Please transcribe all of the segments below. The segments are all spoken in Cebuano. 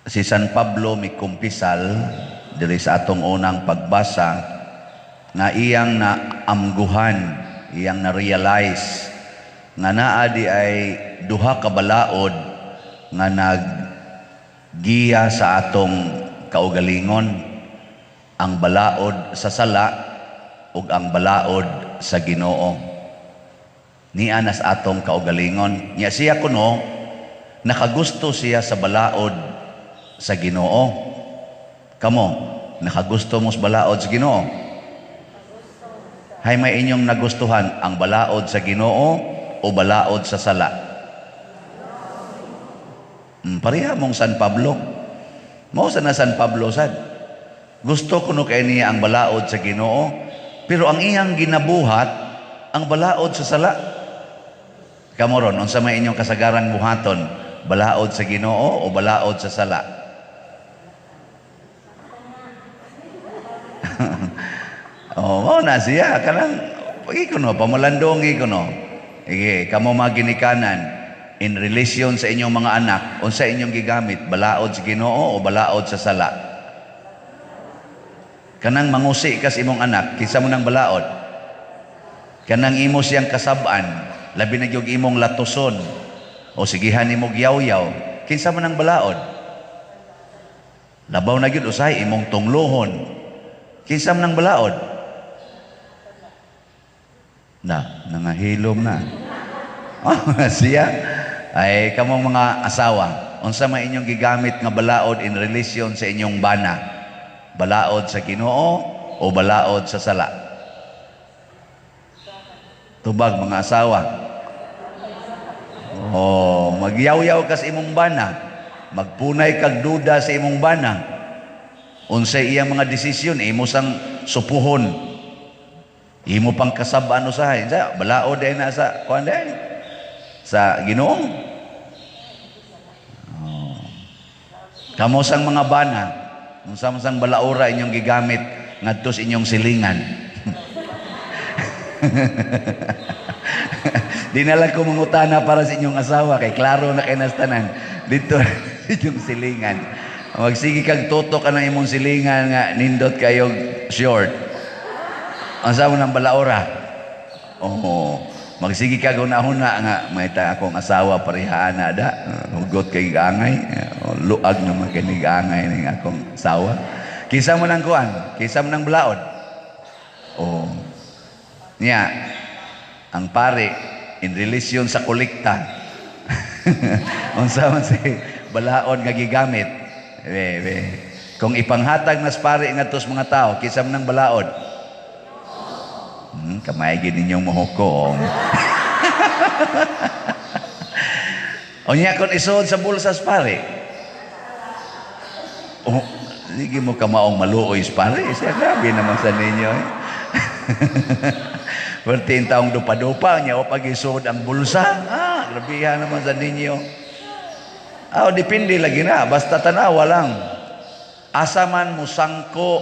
Si San Pablo mikumpisal diri sa atong unang pagbasa nga iyang naamguhan, iyang na-realize nga naa di ay duha ka balaod nga naggiya sa atong kaugalingon, ang balaod sa sala ug ang balaod sa Ginoo. Niya nas atong kaugalingon. Nya siya kuno nakagusto siya sa balaod sa Ginoo. Kamo, nakagusto mo sa balaod sa Ginoo? Hay may inyong nagustuhan, ang balaod sa Ginoo o balaod sa sala? Pareha mong San Pablo. Mao sa na San Pablo sad. Gusto kuno kay niya ang balaod sa Ginoo, pero ang iyang ginabuhat ang balaod sa sala. Kamo ron, unsa may inyong kasagarang buhaton, balaod sa Ginoo o balaod sa sala? Oh, mao na siya kanang pagi kuno pamulandongi kuno. Sige, kamo mga ginikanan in relation sa inyong mga anak, unsa inyong gigamit, balaod sa Ginoo o balaod sa sala? Kanang mangusi kas imong anak, kinsa mo nang balaod? Kanang imo siyang kasab-an, labi na gyud imong latuson o sigihan nimo gyawyaw, kinsa mo nang balaod? Labaw na gyud usahay imong tunglohon. Kinsa mo nang balaod? Na, nangahilom na. Oh, siya. Ay, kamong mga asawa, unsa may inyong gigamit nga balaod in relation sa inyong bana? Balaod sa Ginoo o balaod sa sala? Tubag mga asawa. Oh, magyawyaw ka sa imong bana. Magpunay kag duda sa imong bana. Unsay iyang mga desisyon, imo sang supuhon. Imo pang kasab-an usahay. Sa balaod ay na sa kuan day sa Ginoo. Oh. Kamo sang mga bana, unsa man sang balaora inyong gigamit ngadto sa inyong silingan? Di na lang ko mangutana para sa inyong asawa kay klaro na kay nastanan dito sa inyong silingan. Magsige kag tutok ka ng imong silingan nga nindot kayo short. Unsa mo nang balaora? Oo. Magsige kag hunahuna nga may ta akong asawa parehaan na da. Hugot kay angay, luag naman kay angay ning akong asawa. Kinsa mo nang kuan? Kinsa mo nang balaod? Oh. Niya, ang pare in relation sa kolekta. Unsa man si balaod nga gigamit? Be, be. Kung ipanghatag nas pare ngadto sa mga tao, kinsa man nang balaod? Kamay gid ninyong mohukom. Unya kon isuod sa bulsa sa pare. Oh, sige mo kamaong maluoy sa pare. Siya grabe naman sa ninyo. Eh. Perti taong dupa-dupa niya o pag isuod ang bulsa. Ah, grabehan naman sa ninyo. Ah, depende lagi na. Basta tanawa lang. Asa man musangko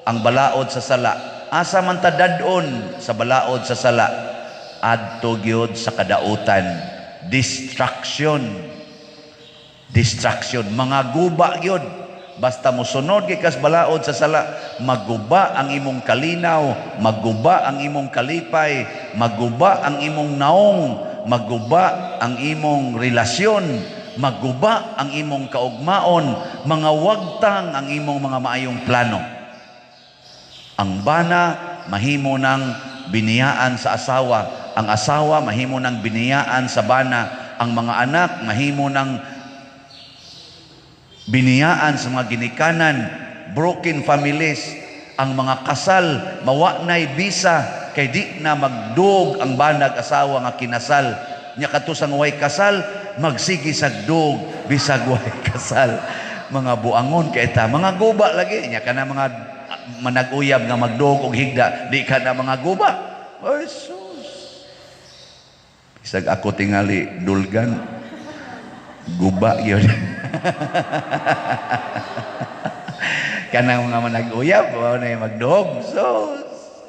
ang balaod sa sala. Asa man ta dad-on sa balaod sa sala, adto gyud sa kadautan, destruction. Destruction, mga guba gyud. Basta mosunod gyud kas balaod sa sala, maguba ang imong kalinaw, maguba ang imong kalipay, maguba ang imong naong, maguba ang imong relasyon, maguba ang imong kaugmaon, mga wagtang ang imong mga maayong plano. Ang bana mahimo ng biniyaan sa asawa, ang asawa mahimo ng biniyaan sa bana, ang mga anak mahimo ng biniyaan sa mga ginikanan, broken families, ang mga kasal mawa na'y bisa kay di na magdug ang banag asawa nga kinasal. Nya kadto sang way kasal magsige sag dug bisag way kasal. Mga buangon kay ta, mga guba lagi nya kana mga manag-uyab nga magdug og higda, di ka na mga guba. Ay sus. Bisag ako tingali dulgan, guba yun. Kanang mga manag-uyab, wala na yung magdug. So,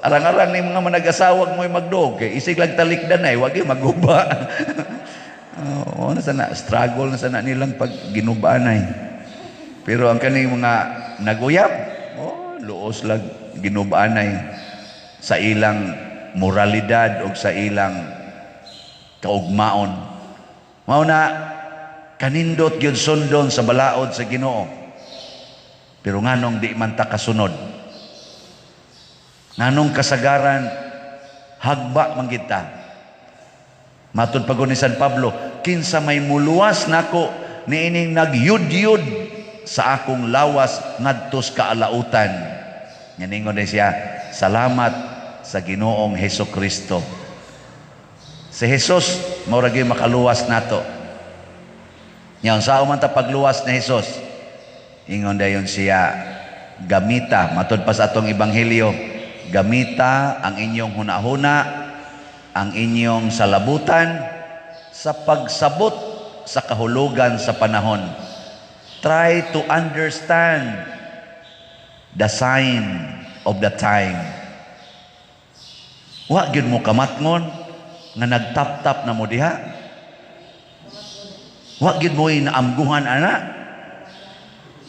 arang-arang ni mga manag-asawag mo'y magdug. Kay isig lang talikdan ay, wag yung magguba. Oh, na sana, struggle na sana nilang pag ginubaan ay. Pero ang kaning mga naguyab, oh, luos lang ginubanay sa ilang moralidad o sa ilang kaugmaon. Mao na kanindot gyud sundon sa balaod sa Ginoo. Pero nganong di man ta kasunod? Nganong kasagaran hagba man gid ta? Matud pa ni San Pablo, "Kinsa may muluwas nako niining nagyudyud sa akong lawas ngadtos kaalautan?" Nga ningon siya, "Salamat sa Ginoong Heso Kristo." Si Jesus mao ra gyud makaluwas nato. Nya unsaon man ta pagluwas ni Jesus? Ingon dayon siya, gamita, matud pa sa atong ebanghelyo, gamita ang inyong hunahuna, ang inyong salabutan sa pagsabot sa kahulugan sa panahon. Try to understand the sign of the time. Wa gyud mo kamatngon nga nagtap-tap na mo diha. Wa gyud mo naamguhan ana.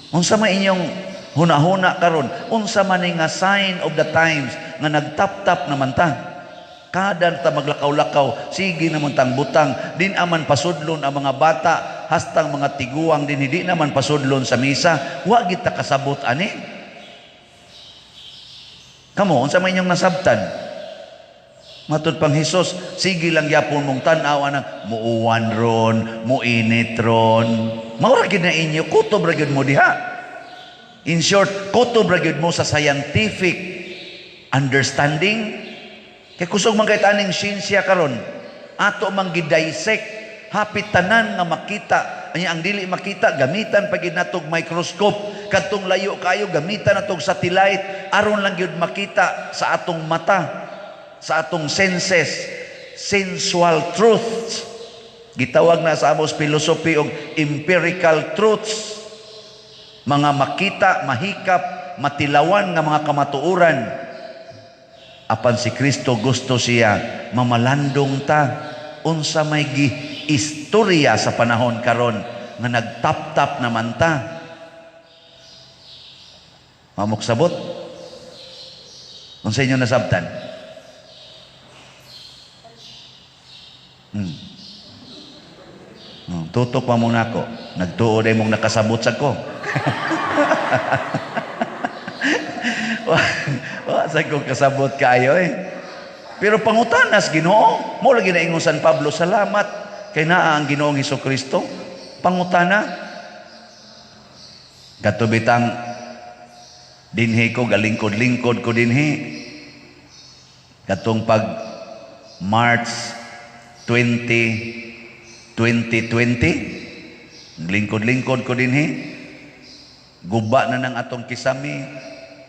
Unsa man inyong hunahuna karon? Unsa man ni nga sign of the times nga nagtap-tap naman ta? Kada ta maglakaw-lakaw, sige naman tang butang, di naman pasudlon ang mga bata, hastang mga tiguang din hindi naman pasudlon sa misa, wa gid ta kasabot ani. Kamo, unsa man inyong nasabtan? Matud pang Hesus, sige lang gyapon mong tan-aw anang muuwan ron, muinit ron. Mao ra gyud na inyo, kutob ra gyud mo diha. In short, kutob ra gyud mo sa scientific understanding. Kay kusog man kay taning siyensya karon, ato man gi-dissect hapit tanan nga makita. Anya ang dili makita, gamitan pa gid natog microscope. Kadtong layo kayo, gamitan natog satellite aron lang gyud makita sa atong mata, sa atong senses, sensual truths. Gitawag na sa amos philosophy og empirical truths. Mga makita, mahikap, matilawan nga mga kamatuoran. Apan si Kristo, gusto siya mamalandong ta unsa may gi istorya sa panahon karon nga nagtap-tap naman ta. Mamuksabot? Unsa inyo nasabtan? Tutok pa muna ako. Nagtuo day mong nakasabot sa ko. Wa sa ko kasabot kaayo eh. Pero pangutanas Ginoo, mo lagi na ingon San Pablo, "Salamat kay naa ang Ginoong Hesus Kristo." Pangutana. Kadto bitang dinhi ko, galingkod-lingkod ko dinhi. Katong pag March 20 2020, lingkod-lingkod ko dinhi. Guba na ng atong kisami,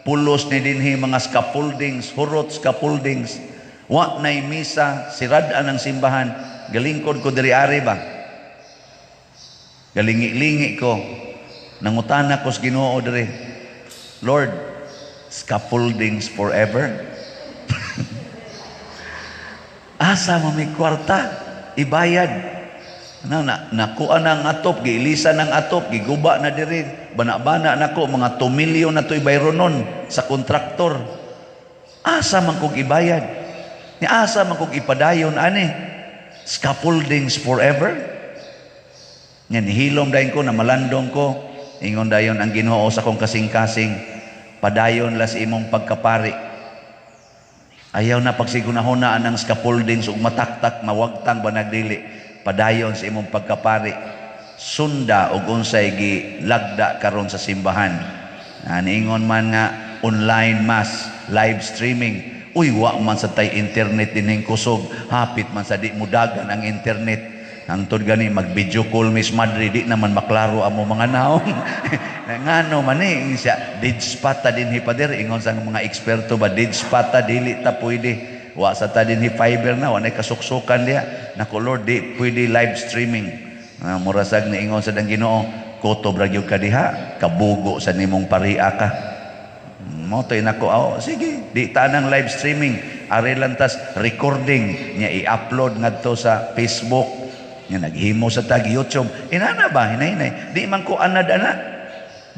pulos ni dinhi mga scaffoldings, hurot scaffoldings. Wa na'y misa, sirad-an ang simbahan. Galingkod ko diri ari ba? Galingi-lingi ko. Nangutana ko sa Ginoo diri. "Lord, scaffoldings forever? Asa man may kwarta? Ibayad." Na, na nakuha na ang atop, giilisan ang atop, giguba na diri. Bana-bana nako mga 2 milyon na to ibayronon sa kontraktor. Asa man kog ibayad? Ni asa man kog ipadayon ani? Scaffoldings forever? Nga nihilom dayon ko, na malandong ko. Ingon dayon ang Ginoo sa akong kasing-kasing, "Padayon las imong pagkapari. Ayaw na pagsigunahunaan ang scaffoldings ug mataktak, mawagtang ba nagdili. Padayon sa imong pagkapari. Sunda og unsay gilagda karon sa simbahan." Na niingon man nga online mass, live streaming. Uy, wa man sa tay internet dinhing kusog. Hapit man sa di mudagan ang internet. Hangtod gani mag-video call Miss Madre, di naman maklaro amo mga naong. Ngano man ni siya, dead spot ta dinhi, pader, ingon sa mga eksperto ba, dead spot ta, dili ta pwede. Wa sa ta dinhi fiber na, wa nay kasuksukan diha. Nako Lord, di pwede live streaming. Murasag niingon sa dang Ginoo, "Kutob ra gyud ka diha, kabugo sa nimong paria ka." Mo to'y nako, oh, sige, di ta nang live streaming, ari lang tas recording niya, i-upload ngadto sa Facebook. Nya naghimo sa tag YouTube. Inana ba, hinay-hinay. Di man ko anad ana.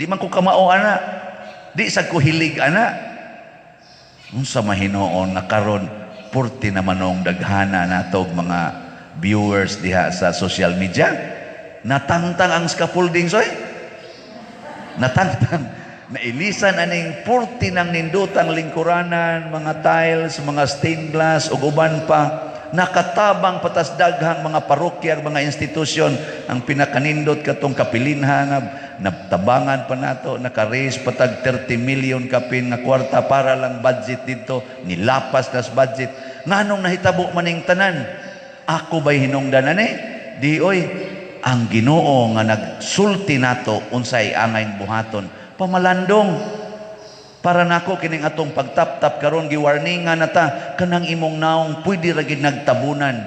Di man ko kamao ana. Di sa ko hilig ana. Unsa mahinuon nga karon purti naman nung daghana nato mga viewers diha sa social media? Natangtang ang scaffolding, soy. Natangtang. Nailisan aning purti ng nindutang lingkuranan, mga tiles, mga stained glass, ug uban pa. Nakatabang patas daghang mga parokya, mga institusyon. Ang pinakanindot katong kapilinha nga natabangan pa nato, naka-raise patag 30 million kapin nga kwarta para lang budget dito, nilapas nas budget. Nganong nahitabo maning tanan? Ako ba'y hinungdan ani? Di oy, ang Ginoo nga nagsulti nato unsay angay buhaton. Pamalandong. Para nako kining atong pagtap-tap karon, giwarningan na ta, kanang imong naong pwede ra gid nagtabunan.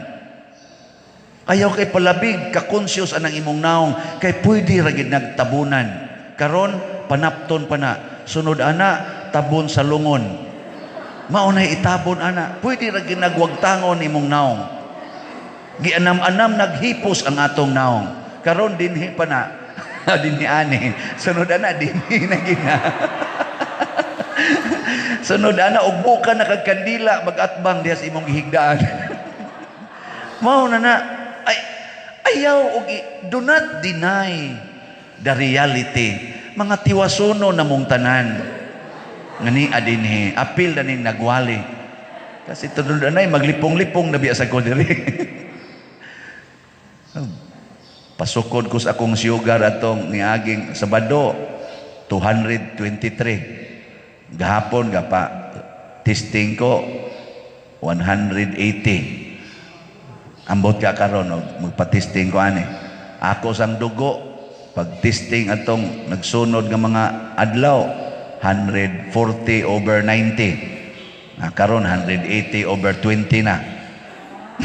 Ayaw kay palabig ka-conscious anang imong naong kay pwede ra gid nagtabunan. Karon panapton pa na. Sunod ana tabon sa lungon. Mao na itabon ana. Pwede ra gid nagwagtangon imong naong. Gianam-anam naghipos ang atong naong. Karon dinhi pa na. Dinhi ani. Sunod ana dinhi na gina. Sunod ana ugbo ka na kag kandila magatbang diha sa imong gihigdaan. Mao na na ay ayaw og do not deny the reality. Mga tiwasono na mong tanan. Ngani adinhi, apil na ning nagwali. Kasi tunod anay maglipong-lipong na biya sa ko diri. Pasukod ko sa akong sugar atong niaging Sabado, 223. Gahapon gapa testing ko 180. Ambot ka karon og magpa-testing ko ani. Ako sang dugo pag testing atong nagsunod nga mga adlaw, 140 over 90. Na karon 180 over 20 na.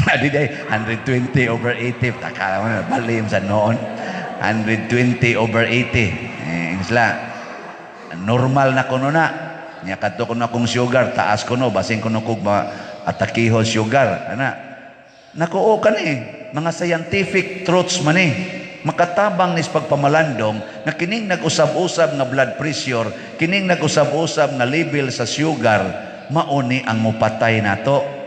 Adi day 120 over 80. Taka mo na balim sa noon. 120 over 80. Eh, sila normal na kuno na. Nya kadto kuno akong sugar taas kuno, basin kuno kog ma atakiho sugar ana. Nako o kani mga scientific truths man eh. Makatabang nis pagpamalandong nga kining nag-usab-usab nga blood pressure, kining nag-usab-usab nga level sa sugar, mauni ang mupatay nato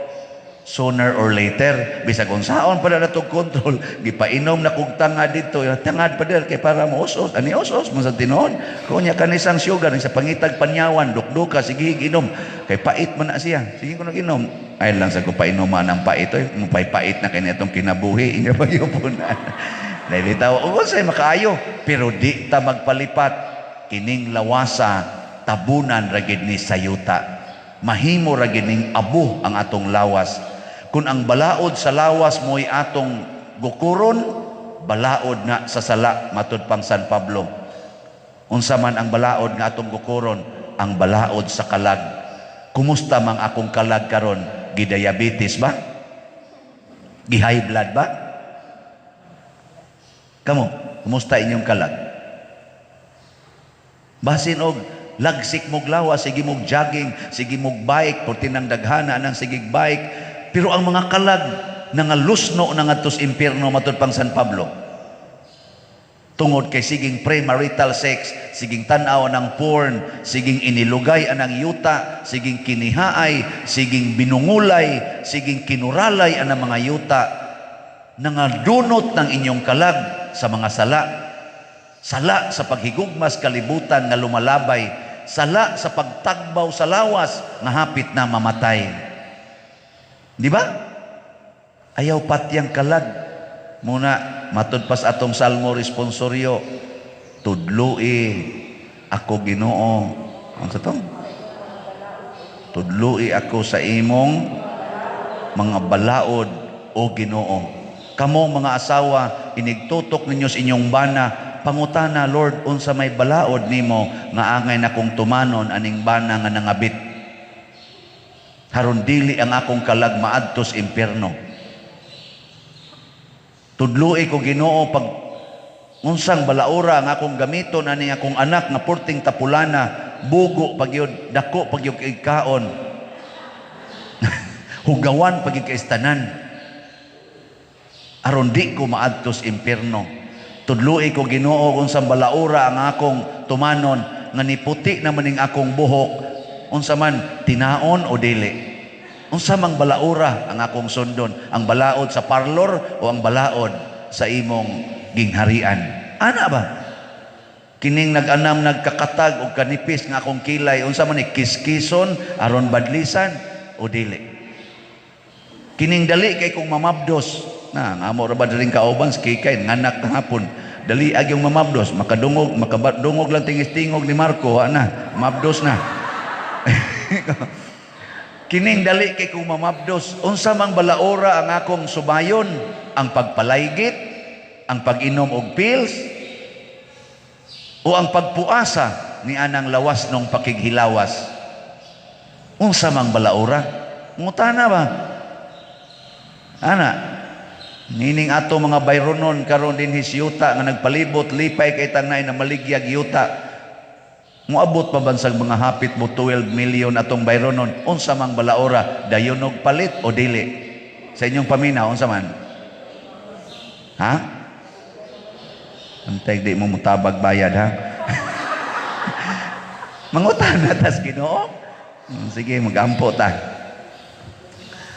sooner or later. Bisag unsaon pa na natong control, gipainom na kog tangad dito, tangad pa dir kay para mo os-os ani, os-os man sa tinuod. Kunya kanisang sugar ni sa pangitag panyawan, dukduka, sige inom kay pait man na siya. Sige ko nag-inom ay lang sa ko painuman ang pait oy, mupay-pait na kay atong kinabuhi inyo pagyupunan. Dahil bitaw o say makaayo, pero di ta magpalipat. Kining lawasa tabunan ra gid ni sa yuta, mahimo ra gid ning abo ang atong lawas. Kung ang balaod sa lawas mo'y atong gukuron, balaod na sa sala, matud pang San Pablo. Unsa man ang balaod nga atong gukuron? Ang balaod sa kalag. Kumusta mang akong kalag karon? Gidiabetes ba? Gi-high blood ba? Kamo, kumusta inyong kalag? Basin og lagsik mog lawas, sige mog jogging, sige mog bike, purti nang daghana nang sige bike. Pero ang mga kalag nangalusno na ngadto sa impierno, matud pang San Pablo. Tungod kay siging premarital sex, siging tan-aw ng porn, siging inilugay anang yuta, siging kinihaay, siging binungulay, siging kinuralay anang mga yuta, nangadunot ng inyong kalag sa mga sala. Sala sa paghigugmas kalibutan nga lumalabay, sala sa pagtagbaw sa lawas nga hapit na mamatay. Di ba? Ayaw patyang kalag. Muna, matud pas atong salmo responsoryo, "Tudlui ako, Ginoo." Ano sa to? "Tudlui ako sa imong mga balaod, o Ginoo." Kamo mga asawa, inigtutok ninyo sa inyong bana, pangutana, "Lord, unsa may balaod nimo nga angay na kong tumanon aning bana nga nangabit? Haron dili ang akong kalag maadtos impierno. Tudlui ko, Ginoo, pag unsang balaura ang akong gamiton ani akong anak nga purting tapulana, bugo pagyud, dako pagyud kay kaon. Hugawan pagyud kay tanan. Aron di ko maadtos impierno." Tudloi ko, Ginoo, kung sa balaura ang akong tumanon nga niputi naman ning akong buhok, unsa man, tinaon o dili? Unsa mang balaura ang akong sundon? Ang balaod sa parlor o ang balaod sa imong gingharian? Ana ba? Kining nag-anam, nagkakatag og kanipis nga akong kilay, unsa man ni, kiskison aron badlisan o dili? Kining dali kay kong mamabdos na ang amo ra ba diring kauban si Kikay, nganak kahapon, dali ag yung mamabdos, makadungog, makadungog lang tingis-tingog ni Marco, ana mabdos na. Kining dali kay kong mamabdos, unsa mang balaora ang akong subayon? Ang pagpalaygit, ang pag-inom og pills, o ang pagpuasa ni anang lawas nung pakighilawas? Unsa mang balaora? Ngutana ba? Ana, nining ato mga bayronon karon dinhi sa yuta nga nagpalibot, lipay kay tanay na maligyag yuta. Moabot pa bansag mga hapit mo 12 million atong bayronon, unsa mang balaora, dayon og palit o dili? Sa inyong paminaw, unsa man? Ha? Antay di mo mutabag bayad, ha? Mangutana tas Ginoo. Sige, magampo ta.